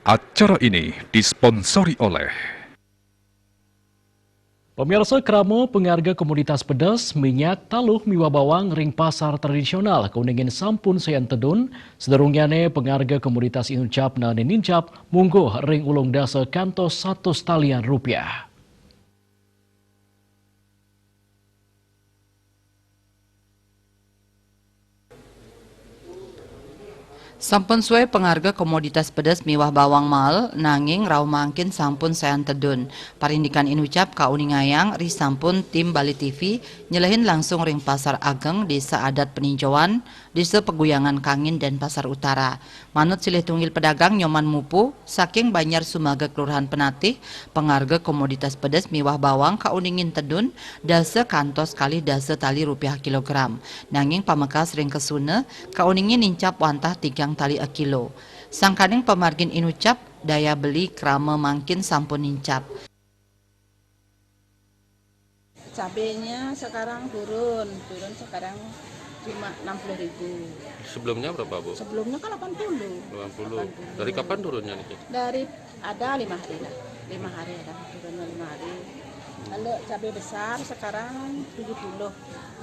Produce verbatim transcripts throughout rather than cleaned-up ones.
Acara ini disponsori oleh Pemirsa, krama pangarga komoditas pedas, minyak, taluh miwah bawang ring pasar tradisional kauningin sampun sayan tedun, sadurungnyane pangarga komoditas inucap nane nincap mungguh ring ulung dasa kantos satus talian rupiah. Sampun suwe pangarga komoditas pedes miwah bawang mael, nanging rauh mangkin sampun sayan tedun. Parindikan inucap kauningayang ri sampun tim Bali T V nyelehin langsung ring Pasar Ageng, Desa Adat Peninjauan, Desa Peguyangan Kangin, Denpasar Utara. Manut silih tunggil pedagang Nyoman Mupu, saking Banjar Sumaga, Kelurahan Penatih, pangarga komoditas pedes miwah bawang kauningin tedun dasa kantos kalih dasa tali rupiah kilogram. Nanging pamekas ring kesuna, kauningin nincap wantah tigang tali akilo. Sangkaning pamargin inucap, daya beli krama mangkin sampun nincap. Cabenya sekarang turun, turun sekarang cuma enam puluh ribu. Sebelumnya berapa, Bu? Sebelumnya kan delapan puluh. Delapan puluh. Dari kapan turunnya nih? Dari, ada lima hari lah, lima hari ada turunnya, lima hari. Kalau cabai besar sekarang tujuh puluh.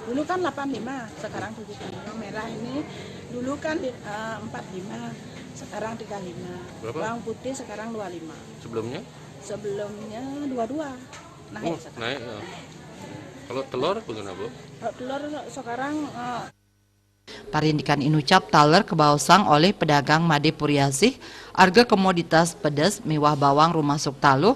Dulu kan delapan lima, sekarang tujuh puluh. Yang merah ini dulu kan, eh, empat lima, sekarang tiga lima. Berapa? Bawang putih sekarang dua lima. Sebelumnya? Sebelumnya dua dua. Naik. Oh, sekarang naik, ya. Kalau telur bagaimana, Bu? Kalau telur sekarang, eh, Parindikan inucap taler kabaosang olih pedagang Made Puriasih, arga komoditas pedes miwah bawang rumasuk taluh,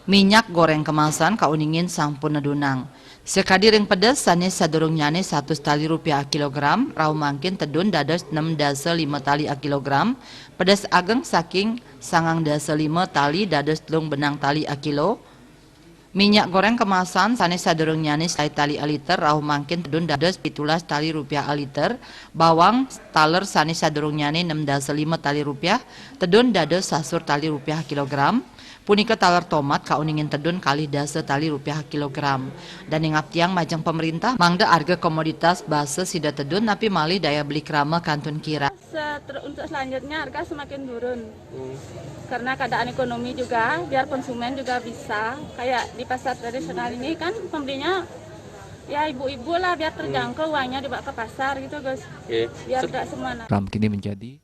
minyak goreng kemasan kauningin sampun nedunang. Sakadi ring pedes sane sadurungnyane satus tali rupiah akilogram, rauh mangkin tedun dados nem dasa lima tali akilogram, pedes ageng saking sangang dasa lima tali dados telung benang tali akilo, minyak goreng kemasan sane sadurungnyane selawe tali aliter, rauh mangkin tedun dados pitulas tali rupiah aliter, bawang taler sane sadurungnyane nem dasa lima tali rupiah, tedun dados sasur tali rupiah kilogram. Punika taler tomat kauningin tedun kalih dasa tali rupiah kilogram. Dane ngaptiang majeng pemerintah, mangda arga komoditas basa sida tedun, napi malih daya beli krama kantun kirang. Seter-, untuk selanjutnya harga semakin turun. Hmm. Karena keadaan ekonomi juga, biar konsumen juga bisa. Kayak di pasar tradisional ini kan pembelinya ya ibu-ibu lah, biar terjangkau uangnya dibawa ke pasar gitu, Gus. Oke. Biar tidak semua na- Ram kini menjadi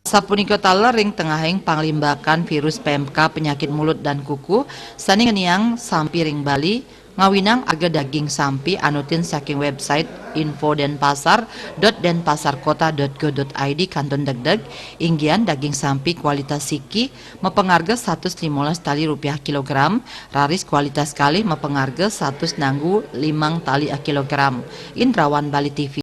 Sapunika taler ring tengahing panglimbakan virus P M K penyakit mulut dan kuku, sane ngeniang sampi ring Bali, ngawinang arga daging sampi anutin saking website info denpasar dot denpasarkota dot go dot I D kantun degdeg, inggian daging sampi kualitas siki mapangarga satus limolas tali rupiah kilogram, raris kualitas kalih mapangarga satus nanggu limang tali a kilogram. Indrawan, Bali T V.